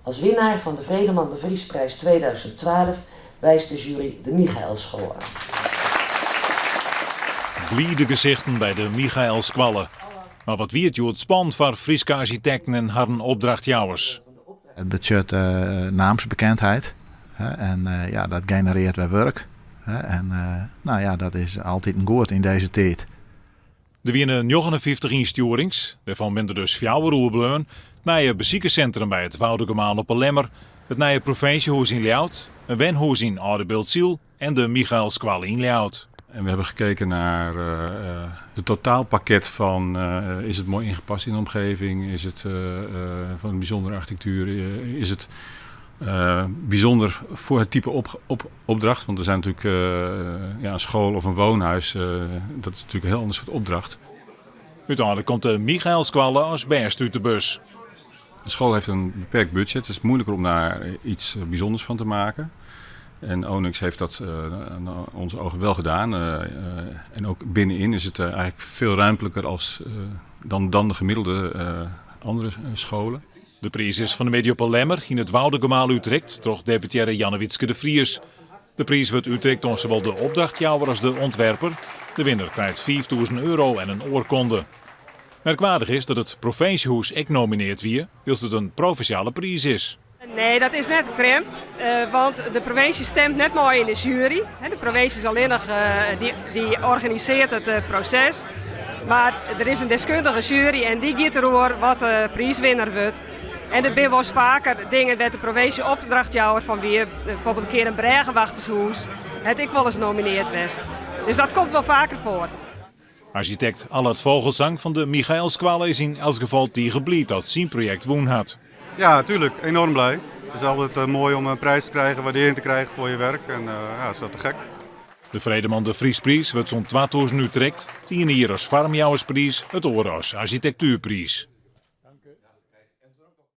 Als winnaar van de Vredeman de Vriesprijs 2012 wijst de jury de Michaëlschool aan. Blide gesichten by de Michaëlskoalle. Mar wat wie it hjoed spannend foar Fryske arsjitekten en harren opdrachtjouwers. It betsjut naamsbekendheid en ja, dat generearret wer wurk. En no ja, dat is altiten goed yn dizze tiid. Der wiene 59 ynstjoerings, dêrfan binne der dus fjouwer oerbleaun, it nije besikerssintrum by it Woudagemaal op 'e Lemmer, it nije provinsjehûs yn Ljouwert, in wenhûs yn Aldebiltsyl en de Michaëlskoalle yn Ljouwert. En we hebben gekeken naar het totaalpakket van is het mooi ingepast in de omgeving, is het van een bijzondere architectuur, is het bijzonder voor het type opdracht. Want er zijn natuurlijk ja, een school of een woonhuis, dat is natuurlijk een heel ander soort opdracht. Uteinlik komt de Michaëlskoalle as bêste út de bus. De school heeft een beperkt budget, het is moeilijker om daar iets bijzonders van te maken. En Onyx heeft dat naar onze ogen wel gedaan. En ook binnenin is het eigenlijk veel ruimtelijker dan de gemiddelde andere scholen. De priis is fan 'e middei op 'e Lemmer yn it Woudagemaal útrikt troch deputearre Jannewietske de Vries. De priis wurdt útrikt oan sawol de opdrachtjouwer as de ûntwerper. De winner krijt €5000 en in oarkonde. Merkwaardich is dat it provinsjehûs ek nomineard wie, wylst it in provinsjale priis is. Nee, dat is net frjemd, want de provinsje stimt net mei yn de sjuery. De provinsje is allinnich dy organisearret it proses. Mar der is in deskundige sjuery en dy giet deroer wat de priiswinner wurdt. En der binne wolris faker dingen wêr't de provinsje opdrachtjouwer fan wie. Bijvoorbeeld in kear in brêgewachtershûs hat ek wolris nomineard west. Dus dat komt wol faker foar. Arsjitekt Allard Vogelzang fan de Michaëlskoalle is yn elts gefal tige bliid dat syn projekt wûn hat. Ja, tuurlijk. Enorm blij. Het is altijd mooi om een prijs te krijgen, waardering te krijgen voor je werk. En ja, is dat te gek. De Vredeman de Vriespriis wurdt sûnt 2000 útrikt. It iene jier as foarmjouwerspriis, it oare as arsjitektuerpriis.